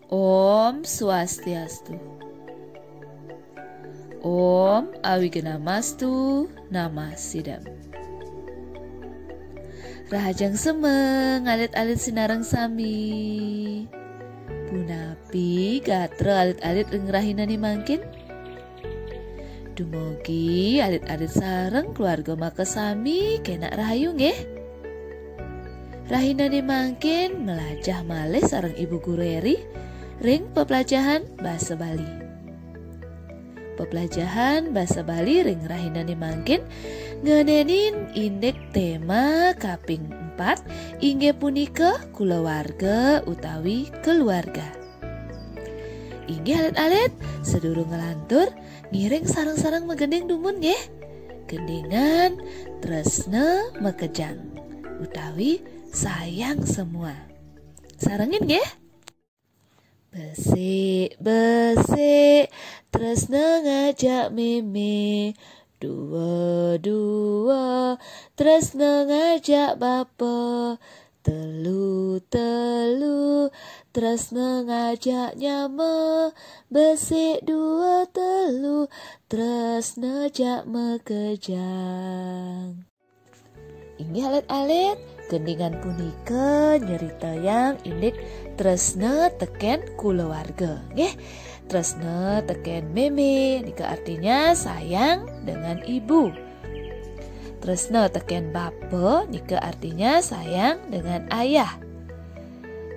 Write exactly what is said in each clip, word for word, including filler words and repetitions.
Om Swastiastu. Om Awignamastu Namasidam. Rahajeng semeng alit-alit sinareng sami. Punapi gatra alit-alit ring rahinane mangkin? Dumugi alit-alit sareng keluarga makasami kenak rahayu nggih. Rahinane mangkin nglajah malih sareng Ibu Guru Eri ring peplajahan basa Bali. Peplajahan basa Bali ring rahinane mangkin ngenenin indik tema kaping empat, inggih punika kulawarga utawi keluarga. Inggih alit-alit, sadurung nglantur, ngiring sareng-sareng magending dumun nggih. Gendingan tresna makejang utawi sayang semua. Sarengin nggih. Besik, besik, tresna ngajak meme. Dua, dua, tresna ngajak bapa. Telu, telu, tresna ngajak nyama. Besik dua telu, tresna jak makejang. Inggih alit-alit, gendingan punika nyeritayang indik tresna teken kulawarga, nggih. Tresna teken meme, nika artinya sayang dengan ibu. Tresna teken bapa, nika artinya sayang dengan ayah.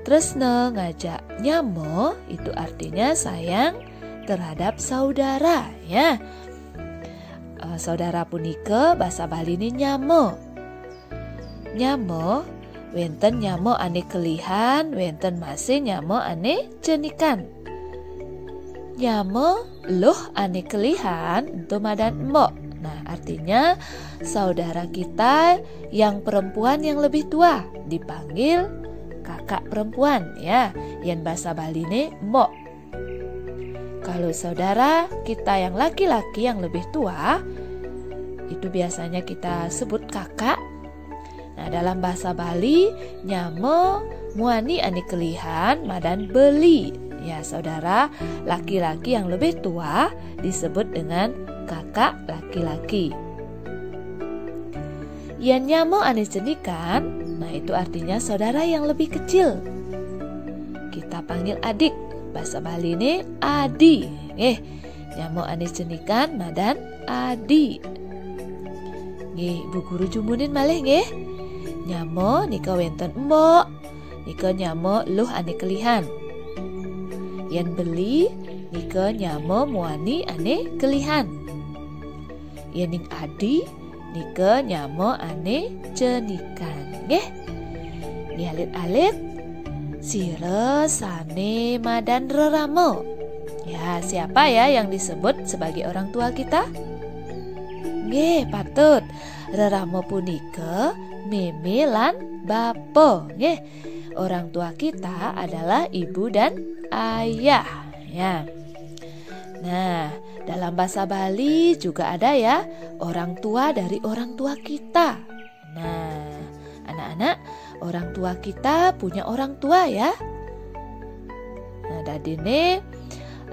Tresna ngajak nyama, itu artinya sayang terhadap saudara, ya. Eh, saudara punika basa Baline nyama. Nyama, wenten nyama ane kelihan, wenten masih nyama ane cenikan. Nyama luh ane kelihan ento madan embok. Nah, artinya saudara kita yang perempuan yang lebih tua dipanggil kakak perempuan, ya. Yen basa Baline embok. Kalau saudara kita yang laki-laki yang lebih tua, itu biasanya kita sebut kakak. Nah, dalam bahasa Bali, nyama muani ane kelihan madan beli. Ya, saudara laki-laki yang lebih tua disebut dengan kakak laki-laki. Yen nyama ane cenikan, nah, itu artinya saudara yang lebih kecil. Kita panggil adik, basa Baline adi. Nggih, nyama ane cenikan madan adi. Nggih, Bu Guru jumunin malih nggih. Nyama nika wenten embok, nika nyama luh ane kelihan. Yen beli, nika nyama muani ane kelihan. Yening adi, nika nyama ane cenikan, nggih. Nggih alit-alit, sira sane madan rerama. Ya, siapa ya yang disebut sebagai orang tua kita? Nggih, patut. Rerama punika meme lan bapa, nggih. Orang tua kita adalah ibu dan ayah, ya. Nah, dalam bahasa Bali juga ada ya, orang tua dari orang tua kita. Nah, anak-anak, orang tua kita punya orang tua ya. Nah, dadine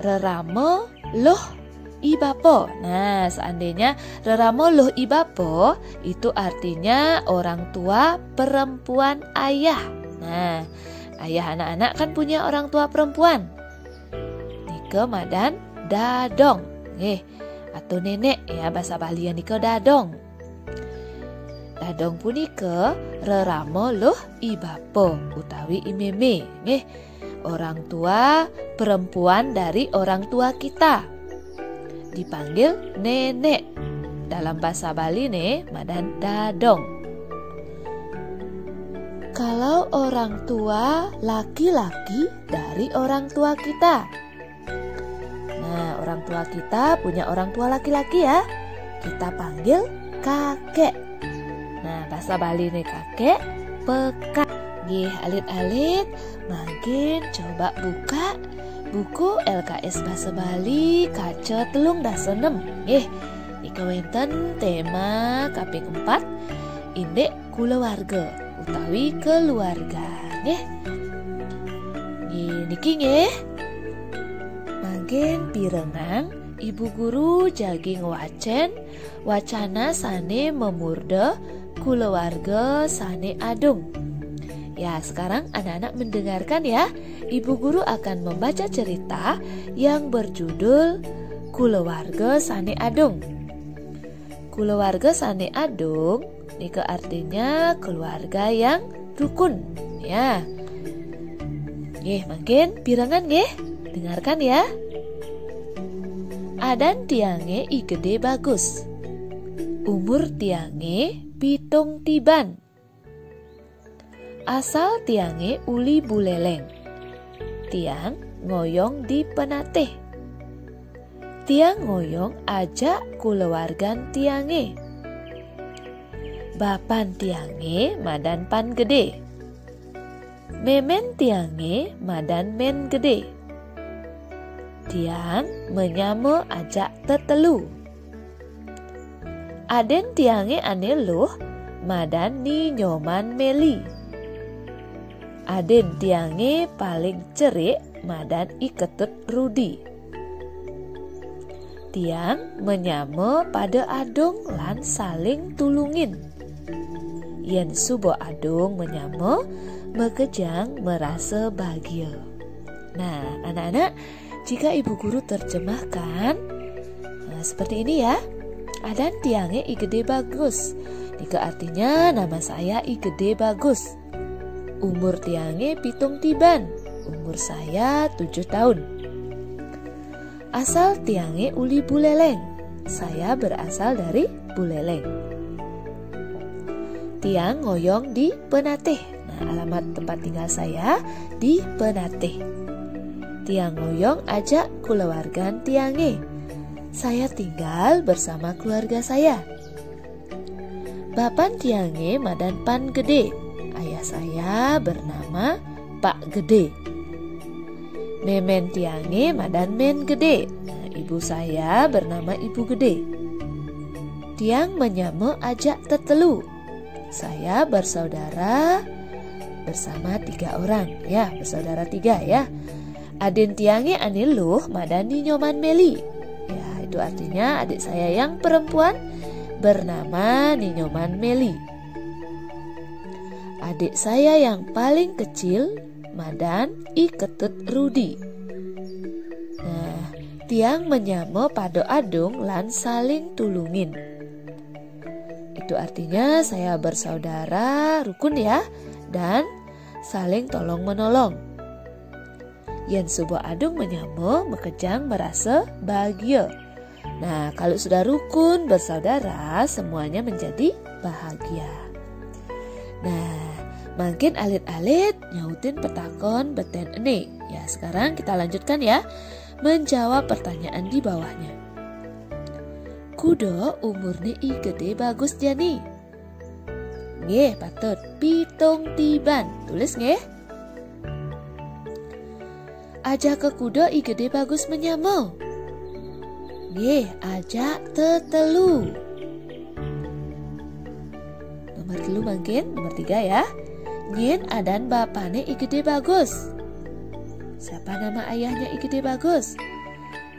rerama luh i bapa. Nah, seandainya rerama luh i bapa, itu artinya orang tua perempuan ayah. Nah, ayah anak-anak kan punya orang tua perempuan. Nika madan dadong. Nggih, atau nenek ya, bahasa Bali nika dadong. Dadong punika rerama luh i bapa utawi i meme, nggih. Orang tua perempuan dari orang tua kita. Dipanggil nenek. Dalam bahasa Baline madan dadong. Kalau orang tua laki-laki dari orang tua kita. Nah, orang tua kita punya orang tua laki-laki ya. Kita panggil kakek. Nah, bahasa Baline kakek, pekak. Nggih, alit-alit, mangkin coba buka buku L K S Basa Bali kaca telung dasa enem. Nggih, nika wenten tema kaping empat, indik kulawarga utawi keluarga, nggih. Nggih, Niki nggih. Mangkin pirengang Ibu Guru jagi ngwacén wacana sané mamurda kulawarga sané adung. Ya, sekarang anak-anak mendengarkan ya. Ibu Guru akan membaca cerita yang berjudul Kulawarga Sané Adung. Kulawarga sané adung nika artinya keluarga yang rukun, ya. Nggih, mangkin pirengang nggih. Dengarkan ya. Adan tiangé I Gedé Bagus. Umur tiangé pitung tiban. Asal tiangé uli Buleleng. Tiang ngoyong di Penatih. Tiang ngoyong ajak kulawargan tiangé. Bapan tiangé madan Pan Gedé. Mémén tiangé madan Mén Gedé. Tiang manyama ajak tetelu. Adin tiangé ané luh madan Ni Nyoman Meli. Adin tiangé paling cerik madan I Ketut Rudi. Tiang manyama pada adung lan saling tulungin. Yén suba adung manyama, makejang marasa bagia. Nah, anak-anak, jika Ibu Guru terjemahkan, nah, seperti ini ya. Adan tiangé I Gedé Bagus. Nika artinya nama saya I Gedé Bagus. Umur tiangé pitung tiban. Umur saya tujuh tahun. Asal tiangé uli Buleleng. Saya berasal dari Buleleng. Tiang ngoyong di Penatih. Nah, alamat tempat tinggal saya di Penatih. Tiang ngoyong ajak kulawargan tiangé. Saya tinggal bersama keluarga saya. Bapan tiangé madan Pan Gedé. Ayah saya bernama Pak Gedé. Mémén tiangé madan Mén Gedé. Nah, ibu saya bernama Ibu Gedé. Tiang manyama ajak tetelu. Saya bersaudara bersama tiga orang, ya, bersaudara tiga ya. Adin tiangé ané luh madan Ni Nyoman Meli. Ya, itu artinya adik saya yang perempuan bernama Ni Nyoman Meli. Adik saya yang paling kecil madan I Ketut Rudi. Nah, tiang manyama pada adung lan saling tulungin. Itu artinya saya bersaudara rukun ya, dan saling tolong menolong. Yén suba adung manyama, makejang marasa bahagia. Nah, kalau sudah rukun bersaudara, semuanya menjadi bahagia. Nah, mangkin alit-alit nyautin petakon beten ené. Ya, sekarang kita lanjutkan ya, menjawab pertanyaan di bawahnya. Kuda umurné I Gedé Bagus jani? Nggih, patut. Pitung tiban. Tulis nggih. Ajaka kuda I Gedé Bagus manyama? Nggih, ajak tetelu. Nomor telu mangkin, nomor tiga ya. Nyén adan bapané I Gedé Bagus? Siapa nama ayahnya I Gedé Bagus?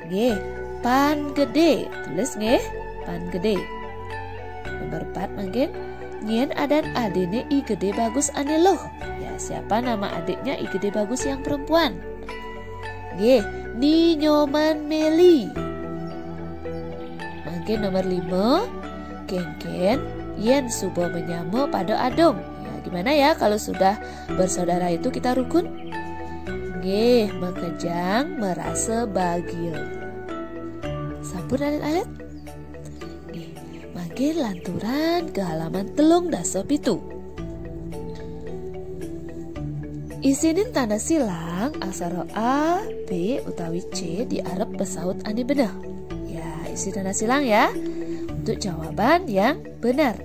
Nggih, Pan Gedé. Tulis nggih, Pan Gedé. Nomor empat mangkin, nyén adan adiné I Gedé Bagus ané luh? Ya, siapa nama adiknya I Gedé Bagus yang perempuan? Nggih, Ni Nyoman Meli. Mangkin nomor lima, kénkén yén suba manyama pada adung. Ya, gimana ya kalau sudah bersaudara itu kita rukun? Nggih, makejang marasa bahagia. Sampun alit-alit? Nggih, mangkin lanturan ke halaman telung dasa pitu. Isinin tanda silang aksara A, B, utawi C di arep pesaut ané beneh. Ya, isi tanda silang ya untuk jawaban yang benar.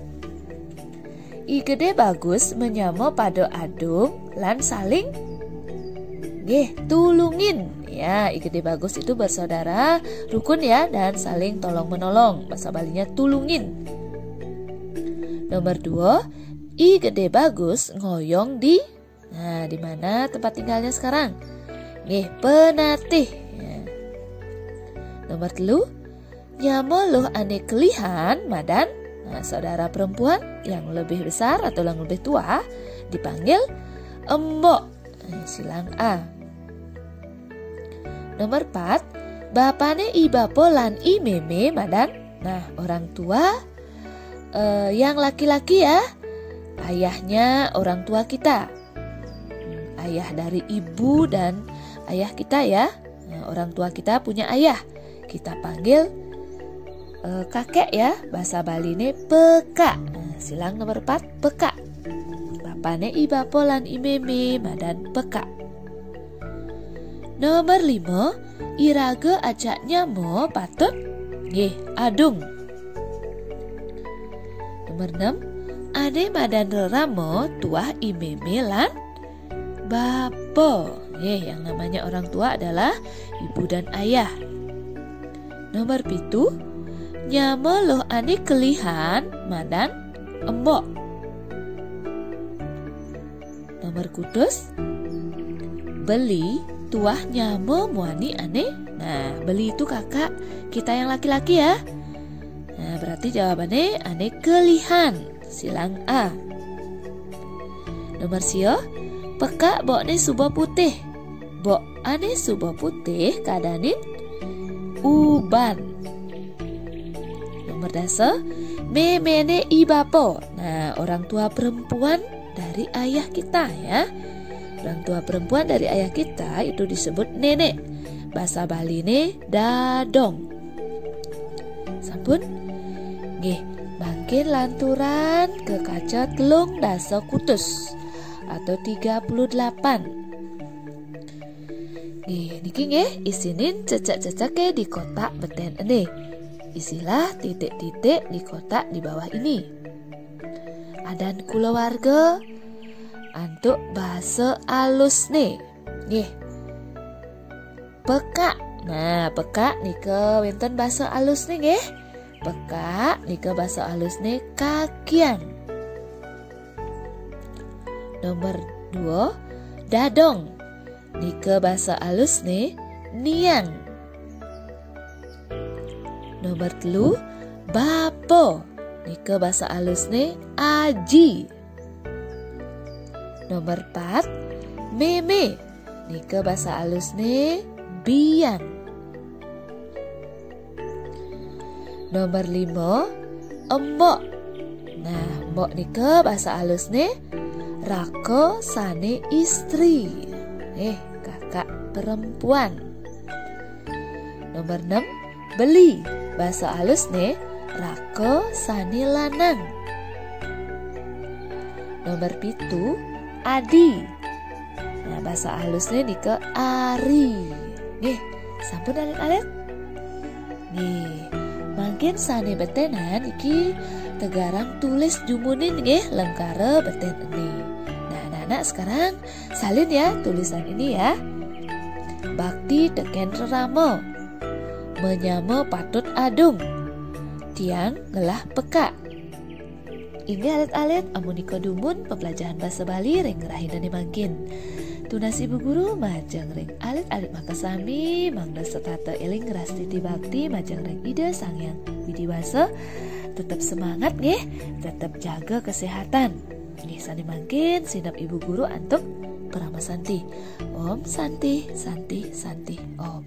I Gedé Bagus manyama pada adung lan saling nggih tulungin. Ya, I Gedé Bagus itu bersaudara, rukun ya, dan saling tolong menolong. Bahasa Balinya tulungin. Nomor dua, I Gedé Bagus ngoyong di, nah, di mana tempat tinggalnya sekarang? Nggih, penatih. Ya. Nomor telu, nyama luh ane kelihan madan. Nah, saudara perempuan yang lebih besar atau yang lebih tua dipanggil embok. Nah, silang A. Nomor empat, bapane i bapa lan i meme madan. Nah, orang tua, eh, yang laki-laki ya, ayahnya orang tua kita. Hmm, ayah dari ibu dan ayah kita ya. Nah, orang tua kita punya ayah. Kita panggil, eh, kakek ya, bahasa Baline pekak. Nah, silang nomor empat, pekak. Bapane i bapa lan i meme madan pekak. Nomor lima, iraga ajak nyama patut nggih adung. Nomor enam, ane madan rerama tuah i meme lan bapa. Nggih, yang namanya orang tua adalah ibu dan ayah. Nomor pitu, nyama luh ane kelihan madan embok. Nomor kutus, beli tuah nyama muani ane. Nah, beli itu kakak kita yang laki-laki ya. Nah, berarti jawabannya ane kelihan. Silang A. Nomor sio, pekak bokne suba putih. Bok ane suba putih kadanin uban. Nomor dasa, memene i bapa. Nah, orang tua perempuan dari ayah kita ya. Orang tua perempuan dari ayah kita itu disebut nenek. Bahasa Baline dadong. Sampun? Nggih, mangkin lanturan ke kaca telung dasa kutus atau tiga puluh delapan. Nggih, niki nggih isinin cecek-ceceke di kotak beten ene. Isilah titik-titik di kotak di bawah ini. Adan kulawarga antuk basa alusne. Nggih. Pekak. Nah, pekak nika wenten basa alusne nggih. Pekak nika basa alusne kakian. Nomor dua, dadong. Nika basa alusne niang. Nomor telu, bapa. Nika basa alusne aji. Nomor empat, meme. Nika basa alusne bian. Nomor lima, embok. Nah, embok nika basa alusne raka sane istri. Eh, kakak perempuan. Nomor enam, beli. Basa alusne raka sane lanang. Nomor pitu, adi. Nah, basa alusne nika ari. Nggih, sampun alit-alit? Nggih, mangkin sane betenan iki tegarang tulis jumunin nggih lengkara beten ene. Nah, anak-anak sekarang salin ya tulisan ini ya. Bakti teken rerama. Menyama patut adung. Tiang ngelah pekak. Inggih alit-alit, amunika dumun pembelajaran basa Bali ring rahinane mangkin. Tunas Ibu Guru majeng ring alit-alit makasami, mangda setata eling ngrastiti bakti majeng ring Ida Sang Hyang Widi Wasa. Tetep semangat nggih, tetep jaga kesehatan. Nggih, sane mangkin sineb Ibu Guru antuk parama santi. Om Santi, Santi, Santi, Om.